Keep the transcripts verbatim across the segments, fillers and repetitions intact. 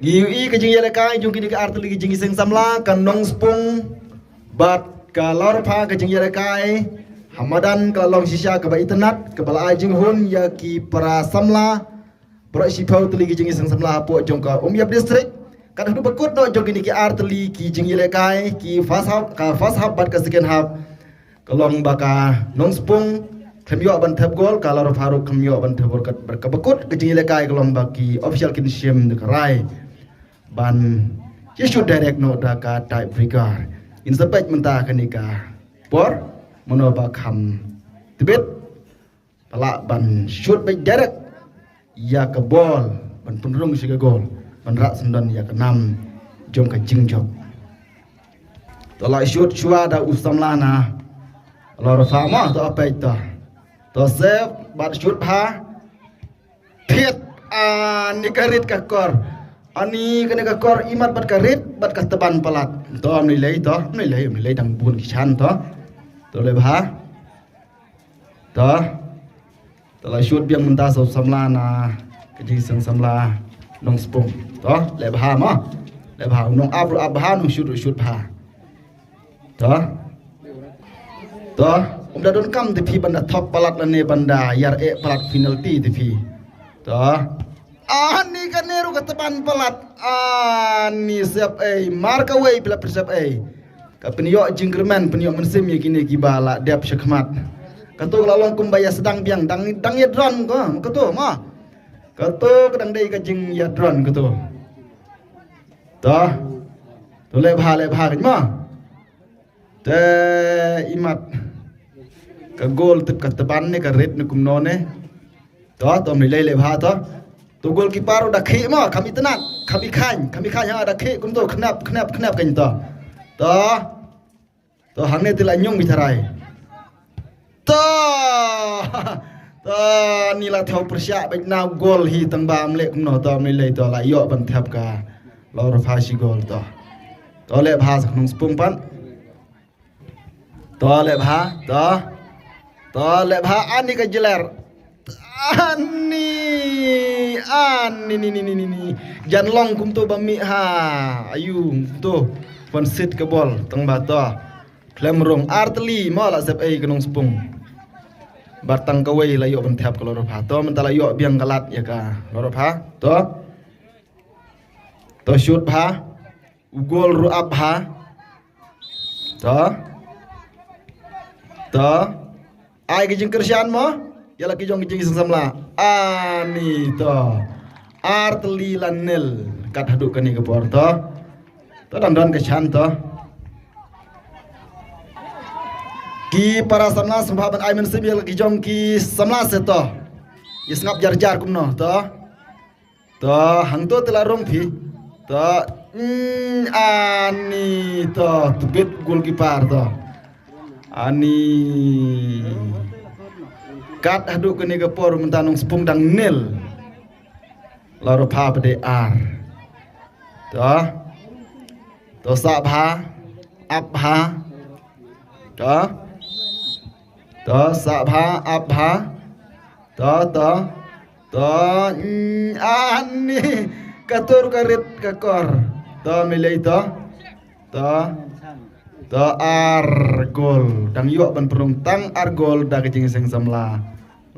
Ngi ïohi ka jingïalehkai jong kine ki artylli ki jingïaseng samla, ka Nongspung bad ka Lawrapha, ka jingïalehkai ha madan ka la long shisha kaba itynnad, kaba la ai jinghun ïa ki para samla baroh shiphew tylli ki jingïaseng samla hapoh jong ka Umïap District. Kat haduh ba kut noh jong kine ki artylli ki jingïalehkai, ki first half, ka first half bad ka second half, ka long ba ka Nongspung khlem ïoh ban thep gol, ka Lawrapha ruh khlem ïoh ban thep gol. Kat bad kaba kut ka jingïalehkai ka long ba ki official kin shim da ka rai ban ïa shoot direct noh da ka tie breaker. Ngin sa peit mynta kane ka por mano ba kham tbit. Ba lah ban shoot beit direct ïa ka bol ban pynrung sha ka gol ban rah syndon ïa ka nam jong ka jingjop. To lah shoot shuwa da u samla na Lawrapha mo, to peit to. To save bad shoot bha. Thied, ani ka rit ka kor. Ani kane ka kor imat bad ka rit bad ka tban palat. To ym lei lei to, ym lei lei, ym lei lei dang bun ki shan to. To leh bha. To. To lah shoot biang mynta sa u samla na ka jingïaseng samla Nongspung. To, leh bha mo. Leh bha, u nong ap ruh ap bha, u nong shoot ruh shoot bha. To. To, ym da donkam te phi ban da thok palat lane ban da ïar eh palat penalty te phi. To. Ani kane ruh ka tban palat. Ani sep ei, mar kawei phi la pynsep ei. Ka pynïoh jingkyrmen, pynïoh mynsiem ïa kine kiba la dep shakhmat. Kato ka la long kumba ïa sdang biang, dang, dang ïa draw ko, kato mo. Kato ka dang dei ka jingïa draw kato. To. To leh bha, leh bha mo. Te imat ka gol tip ka tban ne ka rit ne kumno ne. To, to ym lei lei bha to. To goalkeeper da khih mo, kham itynnad, kham ikhain, kham ikhain ha da khih kumto khnap, khnap, khnap kan to. To. To hangne te la ñiung bitharai. To. To ni la thew pyrshah bad na gol hi tang ba ym leh kumno to ym lei lei to la ïoh ban thep ka. Lawrapha shi gol to. To leh bha sa ka Nongspung pat. To leh bha, to. To leh bha ani ka jler. Ani, ani ni ni ni ni ni. Jan long kumto ba mih ha. Ayu kumto. Pynsit ka bol tang ba to. Khlem rung artylli mo la sep ei ka Nongspung. Bad tang kawei la ïoh ban thep ka Lawrapha. To mynta la ïoh biang ka lad ïa ka Lawrapha. To. To shoot bha. U gol ruh ap bha. To. To. Ai ka jingkyrshan mo. Ïa la ki jong ka jingïaseng samla. Ani to. Artylli la nil. Kat haduh kane ka por to. To dang don ka shan to. Ki para samla sngewbha ban ai mynsiem ïa la ki jong ki samla se to. Ïa sngap jar jar kumno to. To, hangto te la rung phi. To, mm, ani to, tbit goalkeeper to. Ani. Kat haduh kane ka por mynta Nongspung dang nil. Lawrapha pat dei ar. To. To sah bha, ap bha. To. To, sah bha, ap bha. To, to. To, mm, ani. Ka tur ka rit ka kor. To, milei to. To. To, ar gol. Dang ïoh ban pynrung tang ar gol da ka jingseng samla.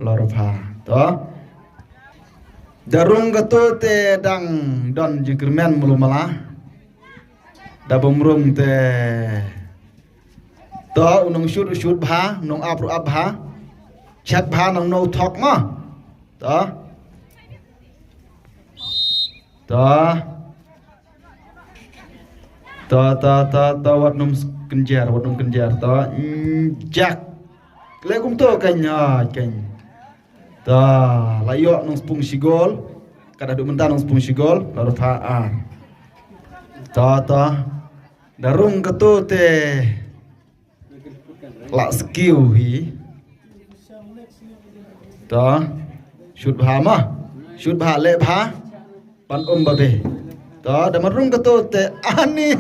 Lor bha. To. Da rung kato te dang don jingkyrmen mulu mala. Da bym rung te. To, u nong shoot, u shoot bha, u nong ap ruh ap bha. Check bha nong no thok ma. To. To. To, to, to, to, wat num kynjer, wat num kynjer, to. Mm, jak. Le kumto kan, ha, kan. To, la ïoh nong spung shi gol. Ka da duh mynta nong spung shi gol, la ruh pha ar. To, to. Da rung kato te. La skiw hi. To. Shoot bha ma. Shoot bha, le bha. Pan um babe. To, da man rung kato te ani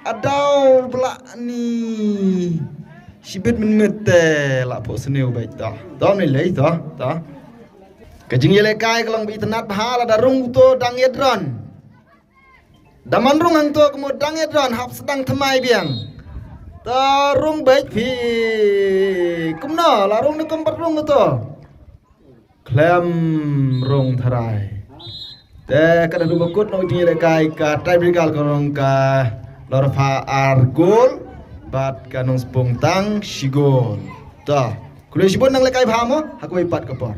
adaw bla ni. Shibit mynmiet te la pok sniew bait to. To, ni lei to, to. Ka jingïalehkai ka long ba itynnad bha lada rung to dang ïadron. Da man rung hangto ka mut dang ïadron hap sdang thymmai biang. To rung beit phi. Kumno la rung ne kum pat rung to. Khlem rung tharai. Te ka da duh ba kut nong jingïalehkai ka tiebreaker ka rung ka lor pha ar gol bad ka nong spung tang shi gol. To. Khublei shibun nang lehkai bha mo ha kawei pat ka por.